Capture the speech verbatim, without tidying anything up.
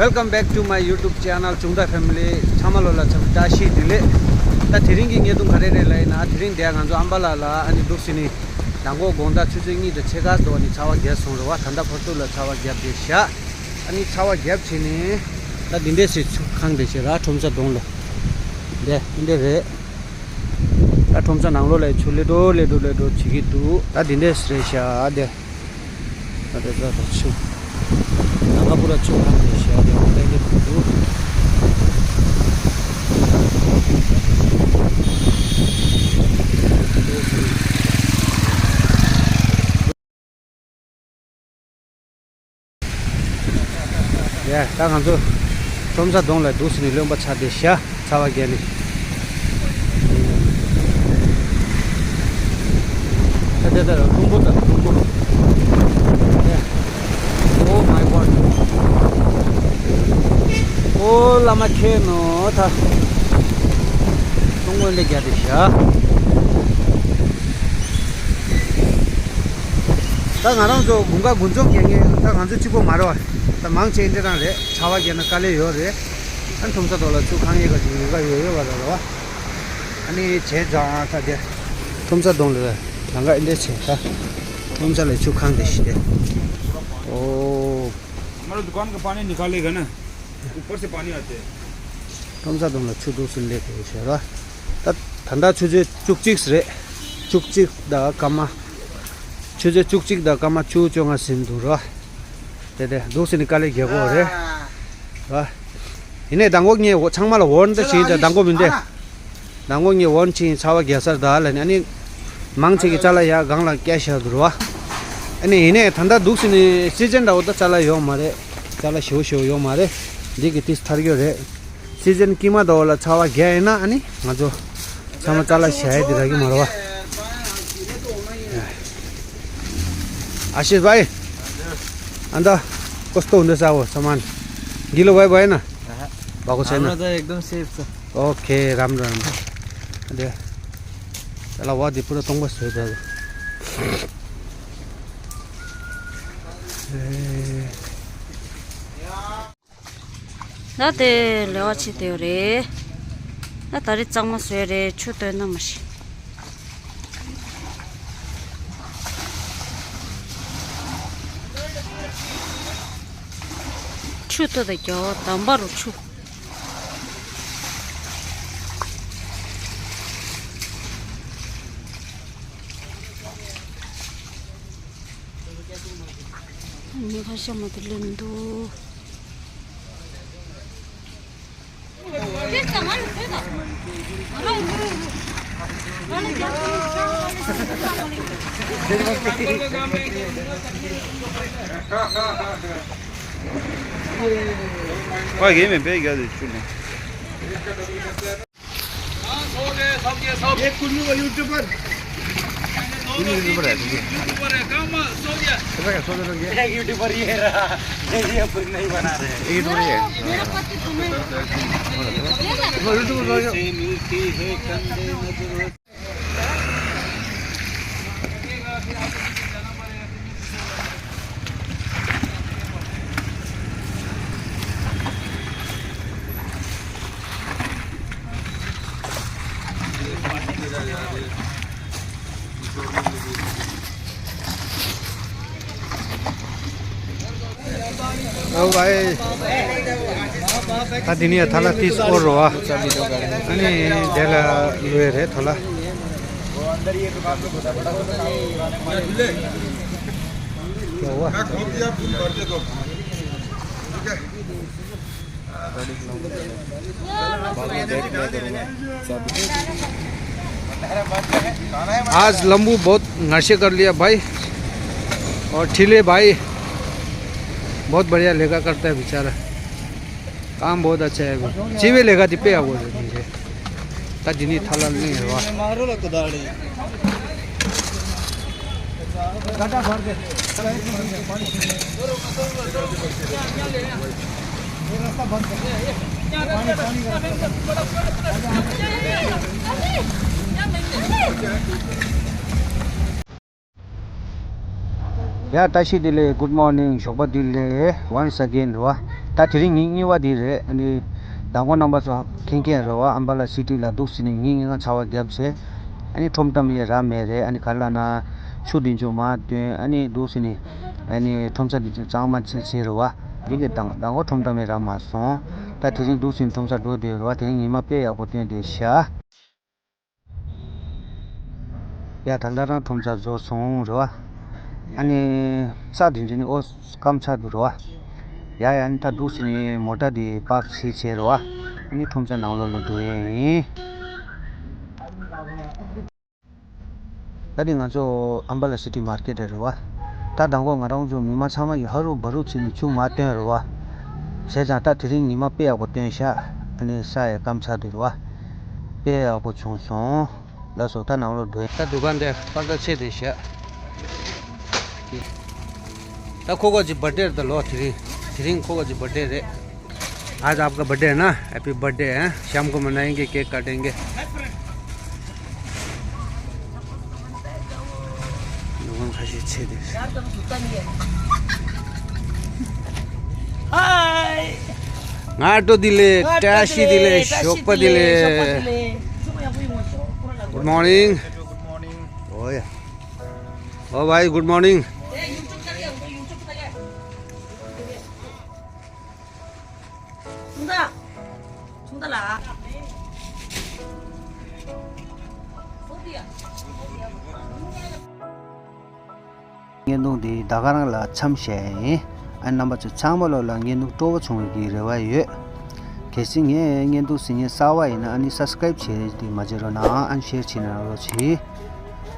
Welcome back to my YouTube channel Chungda family. ཚང་མ་ལོ་ལ་འཚམས་འདྲི་བཀྲ་ཤིས་བདེ་ལེགས། ད་དེ་རིང་གི་བརྙན་ཐུང་ག་རེ་རེད་ལབ་ཡིན་ན། དེ་རིང་འདིར་ང་ཚོ་ཨམ་བ་ལ་ལ་ཨ་ནི་འདུག་སེ་ནི་མདང་དགོང་དགོང་དག་ཆུ་ཚོད་གཉིས་དང་ཕྱེད་ཀ་ཙམ་ནས་ཚ་བ་བརྒྱབ་སོང་རེད་བ། ད་ལྟ་ཕར་ཚུར་ལ་ཚ་བ་བརྒྱབ་བསྡད་ཤག་ཨ་ནི་ཚ་བ་བརྒྱབ་བྱས་ནས་ད་འདི་འདྲས་སེ་ཆུ་ཁང་བསྡད་ཤག་ར། ཁྲོམ་ས་གདོང་ལ་འདི་འདི་འདྲས་རེད། ད་ཁྲོམ་ས་ནང་ལོགས་ལ་ཆུ་ལེ་འགྲོ་ལེ་འགྲོ་ལེ་འགྲོ་བྱེད་ཀྱི་འདུག་ད་འདི་འདྲས་རེད་ཤག་འདི། ད་དེ་ཚོ་ཆུ། ནང་ཁ་པུ་ར་ཆུ་ཁང་དེ་ཤ་དེ་འོ་དེ་འདྲ་འདུག་ཡ། ད་ང་ཚོ་ཁྲོམ་ས་གདོང་ལ་འདུག་སེ་ནི་རློན་པ་ཚ་དེ་ཤ། ཚ་བ་རྒྱག་ནི། ད་ལྟ་ལ་རླུང་པོ་དང་རླུང་པོ། Oh my God. ཨོ་བླ་མ་ཁྱེད་ནོ་ད། རླུང་པོ་འདི་རྒྱག་དེ་ཤ། ད་ང་རང་ཚོ་དགུན་ཁ་དགུན་ཚོང་རྒྱག་མཁན་ད་ང་ཚོ་གཅིག་པོ་མ་རེད་བ། ད་མང་ཆེ་འདི་རང་རེད། ཚ་བ་རྒྱག་ན་དཀའ་ལས་ཡོད་རེད། ཨ་ཁྲོམ་ས་ཐོག་ལ་ཆུ་ཁང་ཡས་ག་ཅིག་ཉེན་ཁ་ཡོད་ཡོད་བ་རེད་བ། ཨ་ནི་བྱས་ཙང་ད་དེ་ཁྲོམ་ས་གདོང་ལ་ལམ་ཁ་འདི་འདྲ་བྱས། ད་ཁྲོམ་ས་ལ་ཆུ་ཁང་དེ་ཤི་དེ། ཨོ། हमारे दुकान का पानी निकालेगा ना, ऊपर से पानी आते हैं। ཁྲོམ་ས་གདོང་ལ་ཆུ་འདུག་སེ་སླེབས་དགོས་ཤག་ར། ད་ད་ལྟ་ཆུ་ཚོད་བཅུ་གཅིག་རེད། བཅུ་གཅིག་དང་སྐར་མ། ཆུ་ཚོད་བཅུ་གཅིག་དང་སྐར་མ་བཅུ་བཅོ་ལྔ་ཟིན་འདུག་ར། དེ་དེ་འདུག་སེ་ནི་དཀའ་ལས་རྒྱག་དགོས་རེད། ར། ཡིན་ནའི་མདང་དགོང་ངས་འོ་ཚང་མ་ལ་ཝོརན་ད་བྱས་ཡིན། ད་མདང་དགོང་མིན་ཏེ། མདང་དགོང་ངས་ཝོརན་བྱས་ཡིན། ཚ་བ་རྒྱག་སར་ད་ལ་ནི་ཨ་ནི། མང་ཆེ་གི་ཅ་ལག་ཡར་སྒང་ལ་བསྐྱལ་བཞག་འདུག་ར་བ། ཨ་ནི་ཡིན་ནའི་ད་ལྟ་འདུག་སེ་ནི་སི་ཛན་འདྲ་བོ་ད་ཅ་ལག་ཡོད་མ་རེད། ཅ་ལག་ཞེ་པོ་ཞེ་པོ་ཡོད་མ་རེད། འདི་གི་ཏིས་ཐར་གྱི་རེད། སི་ཛན་དཀྱིལ་མ་འདྲ་བོ་ལ་ཚ་བ་རྒྱག་ཡིན་ན་ཨ་ནི་ང་ཚོ་ཚང་མ་ཅ་ལག་བཞག་ཡས་འདི་རག་གི་མ་རེད་བ། आशीष भाइ, अन्त कस्तो हुँदैछ अब सामान? गिलो भयो भएन? अहँ। भएको छैन? हाम्रो त एकदम सेफ छ। ओके, राम्रो, राम्रो। दे। चला, वा दे, पुरा तंग बस हो जाएगा। ए। ད་དེ་ལེ་བ་ཆེ་དེ་རེད། ད་ད་རེས་གཙང་མ་བཟོས་རེད། ཆུ་བཏོན་ན་མ་ཤི། ཆུ་ཏོ་དང་རྒྱ་བ་དམ་པ་རུ་ཆུ། ཉི་ཁ་ཤ་མ་དེ་ལེན་འདུག་ཁ་གེ་མེ་པེ་ག་དེ་ཆུ་ནི། ये कुल्लू का यूट्यूबर। कुल्लू यूट्यूबर है, कुल्लू। यूट्यूबर है, काम सो गया। कितना का सो गया? एक यूट्यूबर ये रहा, ये, ये कुछ नहीं बना रहे। एक यूट्यूबर है। मेरा पति तुम्हें। वो यूट्यूबर हो गया। से मिलती है कंधे नजरों। ཨོ་བའི། ད་འདི་ནས་ཐ་ལ་ཏིས་ཨོ་རོ་ཨ། ཨ་ནི་དེ་ལ་ལུས་རེད་ཐ་ལ། आज लंबू बहुत नशे कर लिया भाई। और ठीले भाई बहुत बढ़िया लेगा करता है बेचारा। काम बहुत अच्छा है। जीवे लेगा दिपे आ वो। ད་འདི་ནས་ཐ་ལ་ནས་རེད་བ། ཡ་བཀྲ་ཤིས་བདེ་ལེགས། Good morning. ཞོགས་པ་བདེ་ལེགས། Once again རེད་བ། ད་དེ་རིང་ཉིན་གཉིས་པ་འདི་རེད། ཨ་ནི་མདང་དགོང་རྣམ་པ་ཚོ་མཁྱེན་མཁྱེན་རེད་བ། ཨམ་བ་ལ་སི་ཊི་ལ་འདུག་སེ་ནི་ཉིན་གཉིས་ཀ་ཚ་བ་བརྒྱབ་བྱས། ཨ་ནི་ཁྲོམ་གཏམ་ཡེ་རག་མེད་རེད། ཨ་ནི་ག་རེ་ལབ་ན་ཆུ་འདི་ཚོ་མར་བཏོན། ཨ་ནི་འདུག་སེ་ནི་ཨ་ནི་ཁྲོམ་ས་འདི་ཚོ་གཙང་མ་བྱས་བྱས་རེད་བ། འདི་གི་མདང་མདང་དགོང་ཁྲོམ་གཏམ་ཡེ་རག་མ་སོང་། ད་དེ་རིང་འདུག་སེ་ནི་ཁྲོམ་ས་འགྲོ་བསྡད་རེད་བ། དེ་རིང་ཉི་མ་དཔེ་ཡག་པོ་སྟོན་བསྡད་ཤག་ཡ་ད་ལྟ་རང་ཁྲོམ་ས་རྫོགས་སོང་རེད་བ། ཨ་ནི་ས་དེ་ཚོ་ནི་ཨོ་སྐམ་ཚར་འདུག་རེད་བ། ཡ་ཡ་ཨ་ནི་ད་འདུག་སེ་ནི་མོ་ཊ་དེ་པཱག་བྱས་བྱས་རེད་བ། ཨ་ནི་ཁྲོམ་ས་ནང་ལོགས་ལ་འགྲོ་ཡས་ཡིན། ད་དེ་ང་ཚོ་ཨམ་བ་ལ་སི་ཊི་མར་ཀེཊ་རེད་བ། ད་མདང་དགོང་ང་རང་ཚོ་མི་མང་ཚང་མ་གིས་ཧ་རུ་བ་རུ་བྱས་ནི་ཆུ་མར་བཏོན་རེད་བ། བྱས་ཙང་ད་དེ་རིང་ཉི་མ་དཔེ་ཡག་པོ་སྟོན་ཤག་ཨ་ནི་ས་ཡང་སྐམ་ཚར་འདུག་རེད་བ། དཔེ་ཡག་པོ་བྱུང་སོང་། ལགས་སོ། ད་ནང་ལོགས་འགྲོ་ཡིན། ད་འདུ་ཁང་འདི་པར་ད་ཆད་བསྡད་ཤག་ད་ཁོ་ག་ཅིག་བར་ཐི་ཌེ་རེད། ད་ལོ་དེ་རིང་དེ་རིང་ཁོ་ག་ཅིག་བར་ཐི་ཌེ་རེད། आज आपका बर्थडे है ना? हैप्पी बर्थडे है। शाम को मनाएंगे, केक काटेंगे। लोगों का ये छेद है। हाय। ང་སྤྲོ་བདེ་ལེགས། བཀྲ་ཤིས་བདེ་ལེགས། ཞོགས་པ་བདེ་ལེགས། Good morning. Oh yeah. Oh भाई, गुड मॉर्निंग। བརྙན་ཐུང་འདི་ད་ག་རང་ལ་མཚམས་བཞག་ཡིན། ཨ་རྣམ་པ་ཚོ་ཚང་མ་ལོ་ལ་བརྙན་ཐུང་སྤྲོ་པོ་བྱུང་བའི་གི་རེ་བ་ཡོད། གལ་སྲིད་ངའི་བརྙན་ཐུང་གཟིགས་མཁན་གསར་པ་ཡིན་ན་ཨ་ནི་སབ་སི་ཀ་རེབ་བྱེད་དེ་མ་བརྗེད་རོགས་གནང་། ཨ་ནི་ཤེར་བྱེད་གནང་རོགས་གྱིས།